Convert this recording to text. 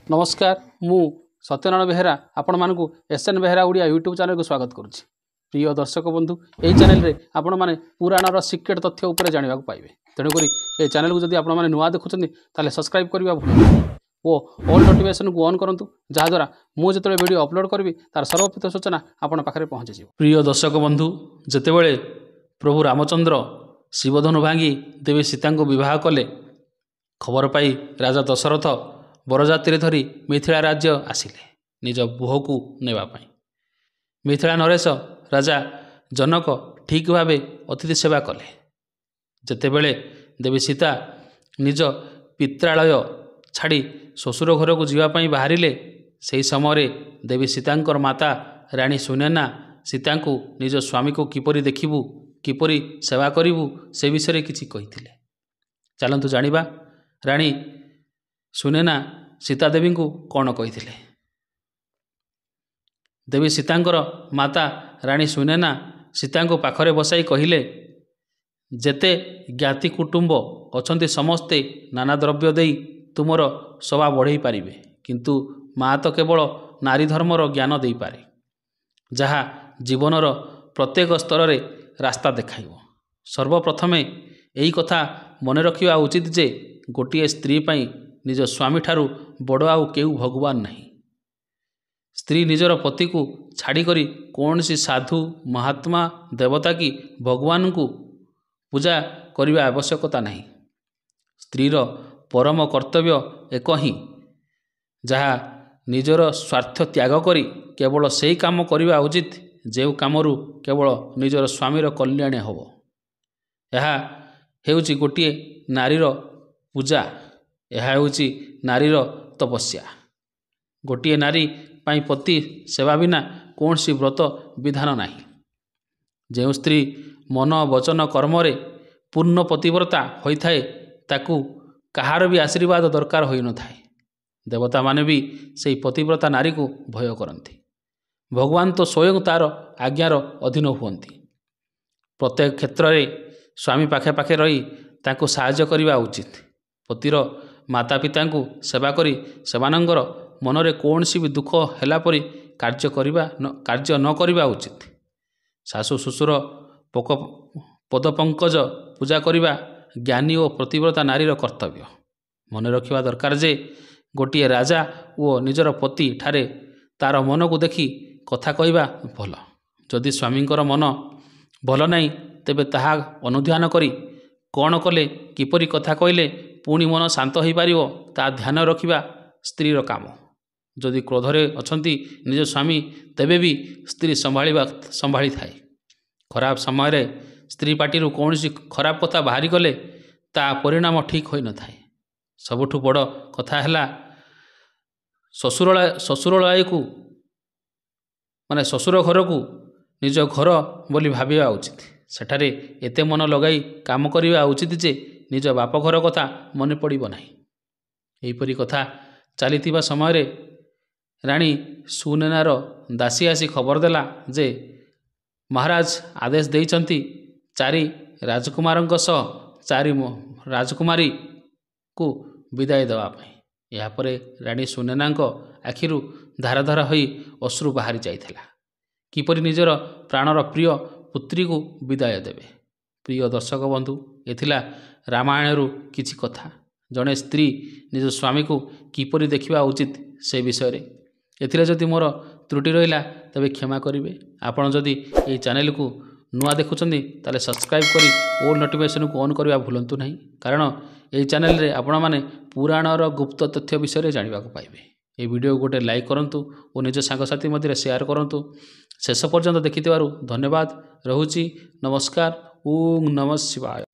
ନମସ୍କାର, ମୁଁ ସତ୍ୟନାରାୟଣ ବେହେରା ଆପଣମାନଙ୍କୁ ଏସ୍.ଏନ୍. ବେହେରା ଓଡ଼ିଆ ୟୁଟ୍ୟୁବ୍ ଚ୍ୟାନେଲକୁ ସ୍ୱାଗତ କରୁଛି। ପ୍ରିୟ ଦର୍ଶକ ବନ୍ଧୁ, ଏହି ଚ୍ୟାନେଲରେ ଆପଣମାନେ ପୁରାଣର ସିକ୍ରେଟ୍ ତଥ୍ୟ ଉପରେ ଜାଣିବାକୁ ପାଇବେ। ତେଣୁକରି ଏହି ଚ୍ୟାନେଲକୁ ଯଦି ଆପଣମାନେ ନୂଆ ଦେଖୁଛନ୍ତି, ତାହେଲେ ସବସ୍କ୍ରାଇବ୍ କରିବା ଭୁଲନ୍ତୁ ନାହିଁ ଓ ଅଲ୍ ନୋଟିଫିକେସନକୁ ଅନ୍ କରନ୍ତୁ, ଯାହାଦ୍ୱାରା ମୁଁ ଯେତେବେଳେ ଭିଡ଼ିଓ ଅପଲୋଡ଼ କରିବି, ତାର ସର୍ବପ୍ରଥମ ସୂଚନା ଆପଣଙ୍କ ପାଖରେ ପହଞ୍ଚିଯିବ। ପ୍ରିୟ ଦର୍ଶକ ବନ୍ଧୁ, ଯେତେବେଳେ ପ୍ରଭୁ ରାମଚନ୍ଦ୍ର ଶିବଧନୁ ଭାଙ୍ଗି ଦେବୀ ସୀତାଙ୍କୁ ବିବାହ କଲେ, ଖବର ପାଇ ରାଜା ଦଶରଥ ବରଯାତ୍ରୀ ଧରି ମିଥିଳା ରାଜ୍ୟ ଆସିଲେ ନିଜ ବୋହୂକୁ ନେବା ପାଇଁ। ମିଥିଳା ନରେଶ ରାଜା ଜନକ ଠିକ୍ ଭାବେ ଅତିଥି ସେବା କଲେ। ଯେତେବେଳେ ଦେବୀ ସୀତା ନିଜ ପିତ୍ରାଳୟ ଛାଡ଼ି ଶ୍ୱଶୁର ଘରକୁ ଯିବା ପାଇଁ ବାହାରିଲେ, ସେହି ସମୟରେ ଦେବୀ ସୀତାଙ୍କର ମାତା ରାଣୀ ସୁନୈନା ସୀତାଙ୍କୁ ନିଜ ସ୍ୱାମୀକୁ କିପରି ଦେଖିବୁ, କିପରି ସେବା କରିବୁ, ସେ ବିଷୟରେ କିଛି କହିଥିଲେ। ଚାଲନ୍ତୁ ଜାଣିବା ରାଣୀ ସୁନୈନା ସୀତା ଦେବୀଙ୍କୁ କ'ଣ କହିଥିଲେ। ଦେବୀ ସୀତାଙ୍କର ମାତା ରାଣୀ ସୁନୈନା ସୀତାଙ୍କୁ ପାଖରେ ବସାଇ କହିଲେ, ଯେତେ ଜ୍ଞାତି କୁଟୁମ୍ବ ଅଛନ୍ତି, ସମସ୍ତେ ନାନା ଦ୍ରବ୍ୟ ଦେଇ ତୁମର ଶୋଭା ବଢ଼େଇ ପାରିବେ, କିନ୍ତୁ ମା ତ କେବଳ ନାରୀ ଧର୍ମର ଜ୍ଞାନ ଦେଇପାରେ, ଯାହା ଜୀବନର ପ୍ରତ୍ୟେକ ସ୍ତରରେ ରାସ୍ତା ଦେଖାଇବ। ସର୍ବପ୍ରଥମେ ଏହି କଥା ମନେ ରଖିବା ଉଚିତ ଯେ ଗୋଟିଏ ସ୍ତ୍ରୀ ପାଇଁ ନିଜ ସ୍ୱାମୀଠାରୁ ବଡ଼ ଆଉ କେଉଁ ଭଗବାନ ନାହିଁ। ସ୍ତ୍ରୀ ନିଜର ପତିକୁ ଛାଡ଼ିକରି କୌଣସି ସାଧୁ, ମହାତ୍ମା, ଦେବତା କି ଭଗବାନଙ୍କୁ ପୂଜା କରିବା ଆବଶ୍ୟକତା ନାହିଁ। ସ୍ତ୍ରୀର ପରମ କର୍ତ୍ତବ୍ୟ ଏକ ହିଁ, ଯାହା ନିଜର ସ୍ୱାର୍ଥ ତ୍ୟାଗ କରି କେବଳ ସେଇ କାମ କରିବା ଉଚିତ, ଯେଉଁ କାମରୁ କେବଳ ନିଜର ସ୍ୱାମୀର କଲ୍ୟାଣ ହେବ। ଏହା ହେଉଛି ଗୋଟିଏ ନାରୀର ପୂଜା, ଏହା ହେଉଛି ନାରୀର ତପସ୍ୟା। ଗୋଟିଏ ନାରୀ ପାଇଁ ପତି ସେବା ବିନା କୌଣସି ବ୍ରତ ବିଧାନ ନାହିଁ। ଯେଉଁ ସ୍ତ୍ରୀ ମନ, ବଚନ, କର୍ମରେ ପୂର୍ଣ୍ଣ ପତିବ୍ରତା ହୋଇଥାଏ, ତାକୁ କାହାର ବି ଆଶୀର୍ବାଦ ଦରକାର ହୋଇନଥାଏ। ଦେବତାମାନେ ବି ସେହି ପତିବ୍ରତା ନାରୀକୁ ଭୟ କରନ୍ତି। ଭଗବାନ ତ ସ୍ୱୟଂ ତାର ଆଜ୍ଞାର ଅଧୀନ ହୁଅନ୍ତି। ପ୍ରତ୍ୟେକ କ୍ଷେତ୍ରରେ ସ୍ୱାମୀ ପାଖେ ପାଖେ ରହି ତାଙ୍କୁ ସାହାଯ୍ୟ କରିବା ଉଚିତ। ପତିର ମାତା ପିତାଙ୍କୁ ସେବା କରି ସେମାନଙ୍କର ମନରେ କୌଣସି ବି ଦୁଃଖ ହେଲା ପରି କାର୍ଯ୍ୟ ନ କରିବା ଉଚିତ। ଶାଶୁ ଶ୍ୱଶୁର ପଦପଙ୍କଜ ପୂଜା କରିବା ଜ୍ଞାନୀ ଓ ପତିବ୍ରତା ନାରୀର କର୍ତ୍ତବ୍ୟ। ମନେ ରଖିବା ଦରକାର ଯେ ଗୋଟିଏ ରାଜା ଓ ନିଜର ପତି ଠାରେ ତାର ମନକୁ ଦେଖି କଥା କହିବା ଭଲ। ଯଦି ସ୍ୱାମୀଙ୍କର ମନ ଭଲ ନାହିଁ, ତେବେ ତାହା ଅନୁଧ୍ୟାନ କରି କ'ଣ କଲେ, କିପରି କଥା କହିଲେ ପୁଣି ମନ ଶାନ୍ତ ହୋଇପାରିବ, ତାହା ଧ୍ୟାନ ରଖିବା ସ୍ତ୍ରୀର କାମ। ଯଦି କ୍ରୋଧରେ ଅଛନ୍ତି ନିଜ ସ୍ୱାମୀ, ତେବେ ବି ସ୍ତ୍ରୀ ସମ୍ଭାଳିଥାଏ। ଖରାପ ସମୟରେ ସ୍ତ୍ରୀ ପାଟିରୁ କୌଣସି ଖରାପ କଥା ବାହାରିଗଲେ ତା ପରିଣାମ ଠିକ୍ ହୋଇନଥାଏ। ସବୁଠୁ ବଡ଼ କଥା ହେଲା, ଶ୍ୱଶୁରାଳୟକୁ ମାନେ ଶ୍ୱଶୁର ଘରକୁ ନିଜ ଘର ବୋଲି ଭାବିବା ଉଚିତ। ସେଠାରେ ଏତେ ମନ ଲଗାଇ କାମ କରିବା ଉଚିତ ଯେ ନିଜ ବାପଘର କଥା ମନେ ପଡ଼ିବ ନାହିଁ। ଏହିପରି କଥା ଚାଲିଥିବା ସମୟରେ ରାଣୀ ସୁନୈନାର ଦାସୀ ଆସି ଖବର ଦେଲା ଯେ ମହାରାଜ ଆଦେଶ ଦେଇଛନ୍ତି ଚାରି ରାଜକୁମାରଙ୍କ ସହ ଚାରି ରାଜକୁମାରୀକୁ ବିଦାୟ ଦେବା ପାଇଁ। ଏହାପରେ ରାଣୀ ସୁନୈନାଙ୍କ ଆଖିରୁ ଧାର ଧାର ହୋଇ ଅଶ୍ରୁ ବାହାରି ଯାଇଥିଲା। କିପରି ନିଜର ପ୍ରାଣର ପ୍ରିୟ ପୁତ୍ରୀକୁ ବିଦାୟ ଦେବେ? ପ୍ରିୟ ଦର୍ଶକ ବନ୍ଧୁ, ଏ ଥିଲା ରାମାୟଣରୁ କିଛି କଥା, ଜଣେ ସ୍ତ୍ରୀ ନିଜ ସ୍ୱାମୀକୁ କିପରି ଦେଖିବା ଉଚିତ ସେ ବିଷୟରେ। ଏଥିରେ ଯଦି ମୋର ତ୍ରୁଟି ରହିଲା, ତେବେ କ୍ଷମା କରିବେ। ଆପଣ ଯଦି ଏହି ଚ୍ୟାନେଲକୁ ନୂଆ ଦେଖୁଛନ୍ତି, ତାହେଲେ ସବସ୍କ୍ରାଇବ୍ କରି ଅଲ୍ ନୋଟିଫିକେସନକୁ ଅନ୍ କରିବା ଭୁଲନ୍ତୁ ନାହିଁ, କାରଣ ଏହି ଚ୍ୟାନେଲରେ ଆପଣମାନେ ପୁରାଣର ଗୁପ୍ତ ତଥ୍ୟ ବିଷୟରେ ଜାଣିବାକୁ ପାଇବେ। ଏହି ଭିଡ଼ିଓକୁ ଗୋଟେ ଲାଇକ୍ କରନ୍ତୁ ଓ ନିଜ ସାଙ୍ଗସାଥି ମଧ୍ୟରେ ସେୟାର କରନ୍ତୁ। ଶେଷ ପର୍ଯ୍ୟନ୍ତ ଦେଖିଥିବାରୁ ଧନ୍ୟବାଦ। ରହୁଛି, ନମସ୍କାର। ଓଁ ନମଃ ଶିବାୟ।